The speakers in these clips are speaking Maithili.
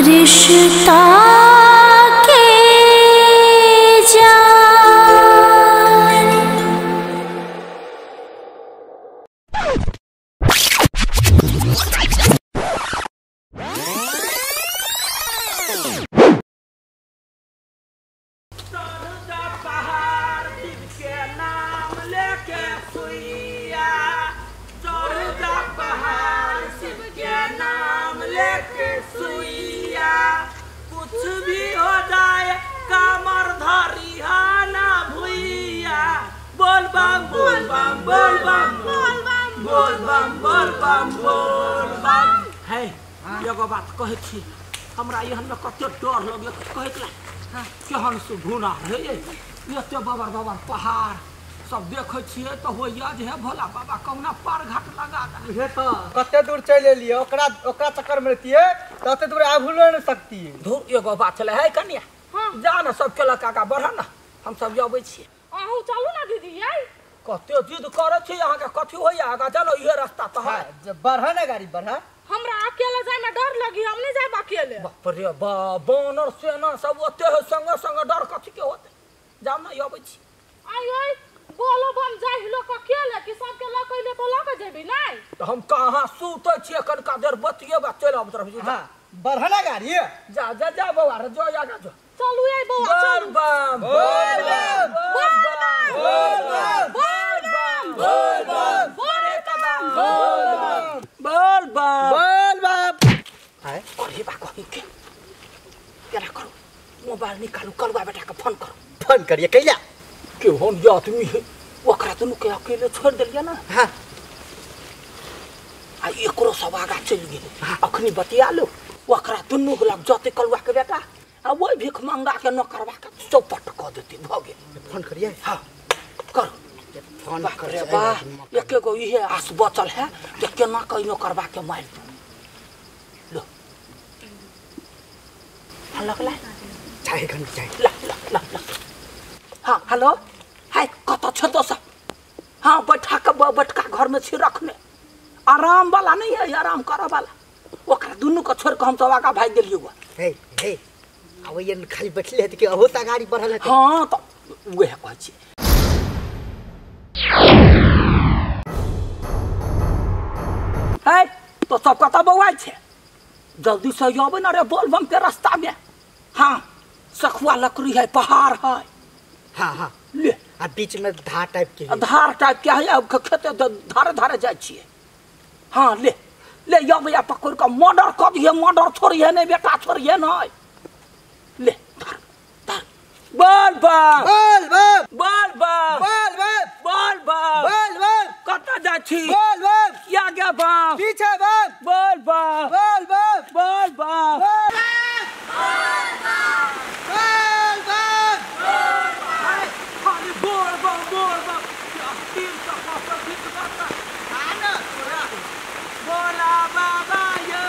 रिश्ता के जान। एगो बात कहै छी, हमरा एहन में कते डर लगे कहै के केहन से घुना रहे, एते बबर बबर पहाड़ सब देखै छियै तऽ होइया जे हे भोला बाबा कहुना पार घाट लगा दे। उहे तऽ कते दूर चलि एलियै, ओकरा ओकरा चक्कर में रहतियै तऽ ओते दूर आबू नहि सकतियै। धूर एगो बात छलै है कनिया, जा ने सब केलक आगा बढ़ न, हम सब अबै छियै। अहूँ चलू ना दीदी यै, कते जिद करै छी अहाँके, कथी होइया आगा चलो, इहे रास्ता तऽ है। बढ़ ना गाड़ी बढ़, हमरा अकेले जाय में डर लगी, हम नहीं जाए अकेले। बाप रे बाप, बानर सेना सब ओते है संगे संगे, डर कथी के होते? जाम ना अबै छी। आई आई बोलो बम जाय लोक अकेले कि सब के लक अइले तो लक जेबी नै? त हम कहां सुतै छियै, कनका देर बतियेबा चलि आब तरफ। हां बढ़ ना गाड़ी, जा जा जा बौआ रे, जो आगा जो। चलू यै बौआ चलू। बोल बम बोल बम बोल बम बोल बम बोल बम बोल बम बोल बम बोल बम। अरे बा कहीं के केना करू, मोबाइल निकालू, कलुआ बेटा के फोन करू। फोन करिए कैला के होन जे आदमी है ओकरा दुनू के अकेले छोड़ देलियै ना। हां आ एकरो सब आगा चलि गेलै। अखनी बतिया लो ओकरा दुनू के लग जते कलुआ के बेटा आ ओहि भीख मंगा के नौकरवा के चौपट कऽ देती। भऽ गेल। फोन करिए। हां कर फोन कर रे बा, एके गो इहे आस बचल है जे केना कऽ नौकरवा के मारि दू। लो लगला चाहे घंटी चाहे। ला ला ला ला। हाँ हेलो, हाय कतऽ छौ तो सब? हाँ बैठा के बैठका घर में छी रखने, आराम वाला नहीं है, आराम करऽ वाला। ओकरा दुनू के छोड़ के हम सब आगा भागि गेलियै। हे हे आबैये खाली बैठले हेतै कि अहू तऽ गाड़ी बढ़ल हेतै? हाँ तऽ उएह कहै छी। है तो सब कतऽ बौआइ छै? जल्दी से अबै ना रे बोलबम के रास्ता में। हाँ सखुआ लकड़ी है, पहाड़ है। हाँ हाँ ले, आ बीच में धार टाइप के है। धार टाइप के है, अब खेते धारे धारे जाइ छियै। हाँ ले ले अबै पकड़ के मर्डर कऽ दिहे, मर्डर छोड़िहे नहि बेटा, छोड़िहे नहि। ले धर धर। बोल बम बोल बम बोल बम बोल बम बोल बम बोल बम। कतऽ जाइ छी? बोल बम। आगे बम पीछे बम। बोल बम बोल बम बोल बम बोल बम। खाली बोल बम बोल बम। तीन सौ पर भीख मांगता बोला बाबा यो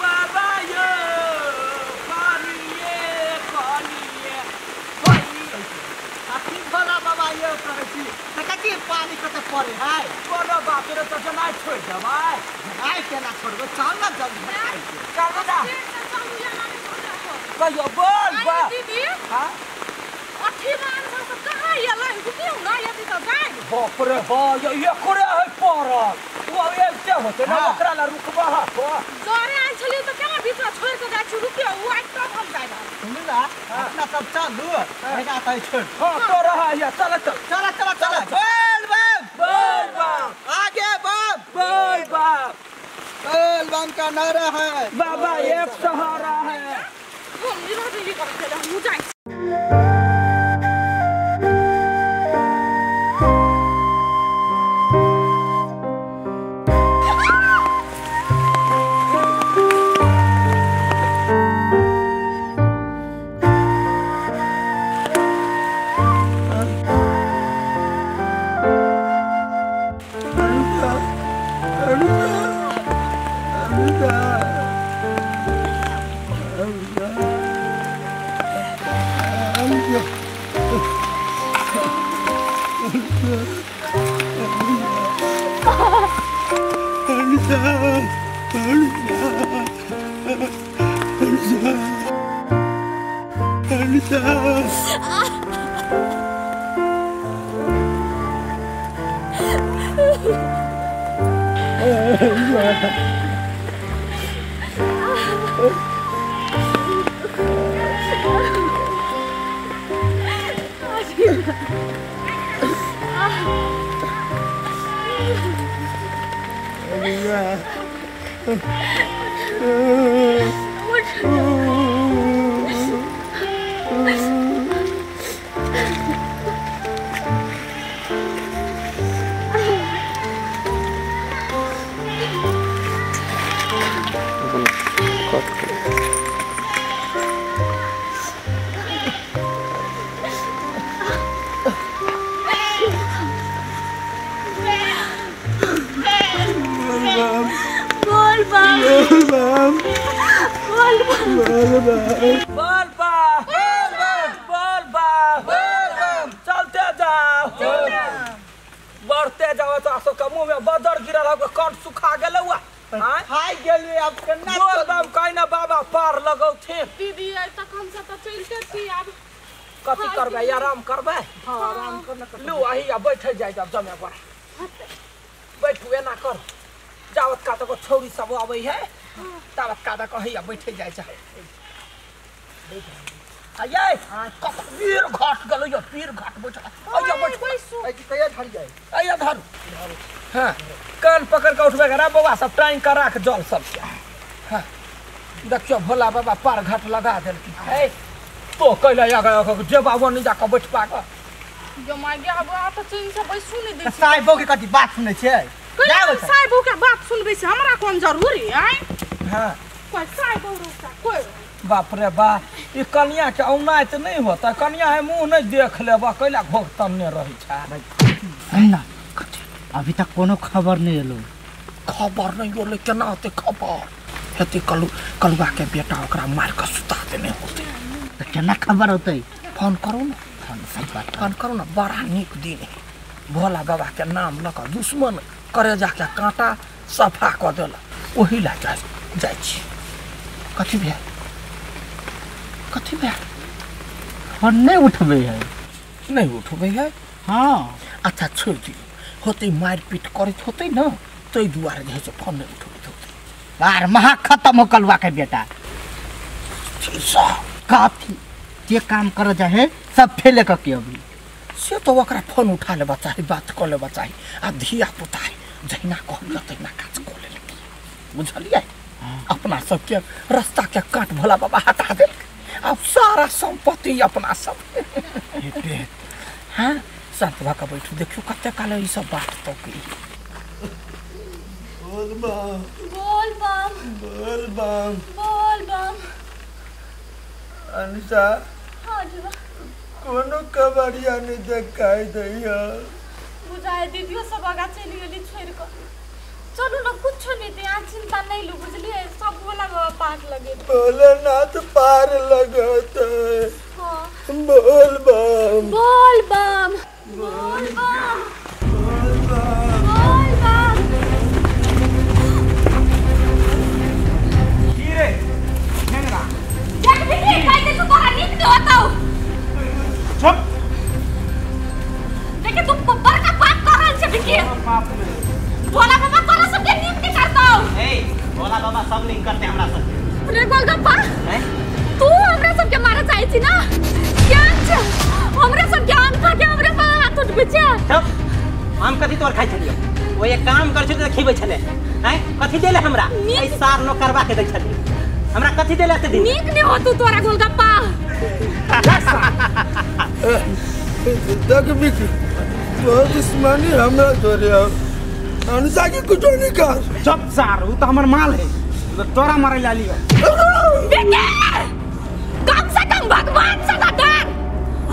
बाबा यो करिए करिए। अथी भोला बाबा यो करै छी तऽ कथी पानी कतऽ पड़े है? कोनो बाप रे तऽ जनाइ छोड़ि देबै। जनाइ केना छोड़बै? चल ना जल्दी चल ना कहियो बोल बा दीदी। हां अथी मान सब कहाँ एलै? रुकियौ ना यदि तऽ जाय। बाप रे बा, ये एकरे है पड़ल। ओ एते होतै ना, ओकरा ला रुकबा हा। जरे आयल छलियै तऽ केना बीच में छोड़ि के जाइ छी? रुकियौ उ आइ तब हम जायब। सुनू ना अपना सब चलू, एकरा तऽ छोड़। हां तो रहा है, चल चल चल चल चल। बोल बम बोल बम आगे बम बोल बम बोल बम का नारा है, बाबा एक सहारा है। हम निरोधी करके हम जाइ। अनिता चलते जाओ बढ़ते जाओ तो का मुंह में बदर गिरल हो कंठ सुखा गेल हुआ खाइ गेलियै अब केना बोल बम कहि ना बाबा पार लगौथिन। दीदी आइ तक हम सब त चलते छी आब कथी करबै आराम करबै। हां आराम करना लू आही आ बैठ जाय जब जमे पर बैठू एना कर जावत का तक छौरी सब आबै है तावत का तक कहिया बैठ जाय छै। आये कत पीर घाट गेलै यो पीर घाट बैठ आया बैठ ऐ की कहिया धर जाय आया धर। हां कान पकड़ के उठबे करा बौआ सब टाइम कर राख जल सब के। हां देखियो भोला बाबा पार घाट लगा देलखिन है तो कैला आगा जे बाबा नहीं जाके बैठ पाक जो मागे आब आ त चैन से बैसू नहीं दै साहेबो के कथी बात सुनै छै जाउ साहेबो के बात सुनबै से हमरा कोन जरूरी आय। हां कोई साहेबो रोका कोई बाप रे बाप ई कनिया के औनाइत नहीं होता कनिया है मुंह नहीं देख लेबा कैला घोघ तन्ने रहै छै ना अभी तक कोनो खबर नहीं एलो। खबर नहीं एलो केना होते खबर हेते कलु कलुआ के बेटा ओकरा मार के सुता देने होते त केना खबर होते। फोन करू ना फोन सही बात फोन करू ना बड़ा नीक दिन है भोला बाबा के नाम लऽ कऽ दुश्मन करे जाके कांटा सफा कऽ देलक ओही ला जाइ छी। कथी भेल कथी भेल फोन नहीं उठबै है नहीं उठबै है। हाँ अच्छा छोड़ि दियौ होते मारि पीट करैत होते न ताहि दुआरे जे है से फोन नहीं उठबैत होते। बार महा खत्म हो कलुआ के बेटा काफी जे काम कर जाए सब फेले कऽ के अभी से तो ओकरा फोन उठा लेबा चाही बात कऽ लेबा चाही आ धिया पुता है जहिना कहलियै तहिना काज कऽ लेलकै बुझलियै। अपना सबके रास्ता के काट भोला बाबा हटा देलकै अब सारा संपत्ति अपना सब हाँ शांत भऽ कऽ बैठू देखियौ कते काल ई सब बात तक बोल बम बोल बम बोल बम बोल बम। अनिता हाँ जी कोनो कबरिया नहीं देखाई दैया बुझाए दीदियो सब आगा चलि गेली छोड़ के चलू ना कुछ नहीं दे आ चिंता नहीं लू बुझलिए सब भोला बाबा पार लगे भोलेनाथ पार लगत। हां बोल बम बोल बम बोल बम बोल बम बोल बम। की रे नेंगरा देख दीदी काई दे तू तोरा नीक नहीं होतौ चुप देखे तू बड़का पाप कर रहल छै बिकी पाप नहीं भोला बाबा तोरा सबके नीक नहीं करतौ। ए भोला बाबा सब नीक करते हमरा सबके। रे गोलगप्पा हैं तू हमरा सबके मारे चाहै छी ना ज्ञान छै हमरा सब ज्ञान खा के हमरा पर हाथ उठबै छै। चुप हम कथी तोर खाइ छलियो ओ एक काम कर छलै त खिबै छलै हैं कथी देले हमरा ए सार नो करबा के दै छलै हमरा कथी देले त दिन नीक नहीं होतौ तोरा गोलगप्पा। देख बिकी तोर दुश्मनी हमरा तोरे अनुसा के कुछ नहीं कर। चुप सार उ त हमर माल है तोरा मारे ला लियो। कम से कम भगवान से त डर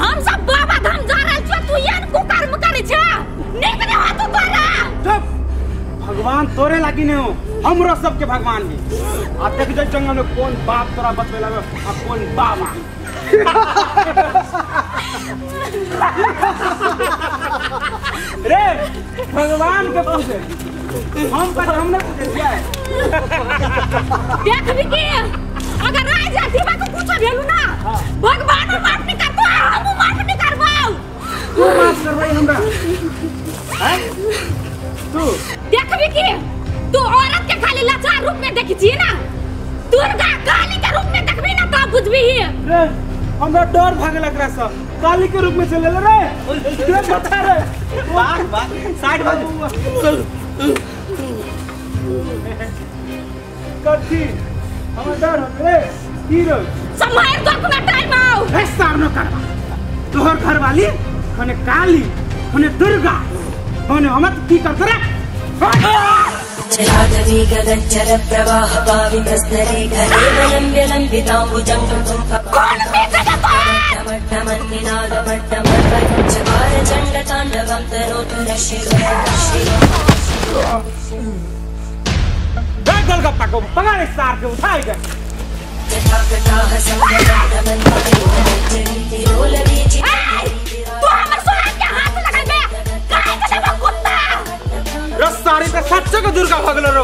हम सब बाबा धाम जा रहल छियै तू एहन कुकर्म करै छै नीक नहीं होतौ तोरा। चुप भगवान तोरे लागी नहीं हो हमरो सबके भगवान है। आ देख जाय जंगल में कौन बाप तोरा बतवे लागे आ कौन बाबा। रे भगवान के पूजे हम पर हम नहीं पूजे क्या देख बिकी अगर राज जाती बा तो कुछ भेलु ना भगवान माफ नहीं करतो हम माफ नहीं करबाऊ। तू माफ करबई हमरा हैं तू देखबी की तू औरत के खाली लाचार रूप में देखी छी ना दुर्गा काली के रूप में देखबी ना तब बुझबी ही रे हमरा डर भागे लग रहा सब काली के रूप में चले रे के बता रे वाह वाह साइड बाजू कथी हमरा डर हो रे हीरो संभाल तो अपना टाइम आओ ए सामनो करवा तोहर घरवाली खने काली खने दुर्गा खने हमत की करत रे गोलगप्पा को पकड़ सार के उठाए गए। तू हमर सोहाग के हाथ लगाबे काहे के देबो कुत्ता रे सारी पे सच्चे के दुर्गा भगलो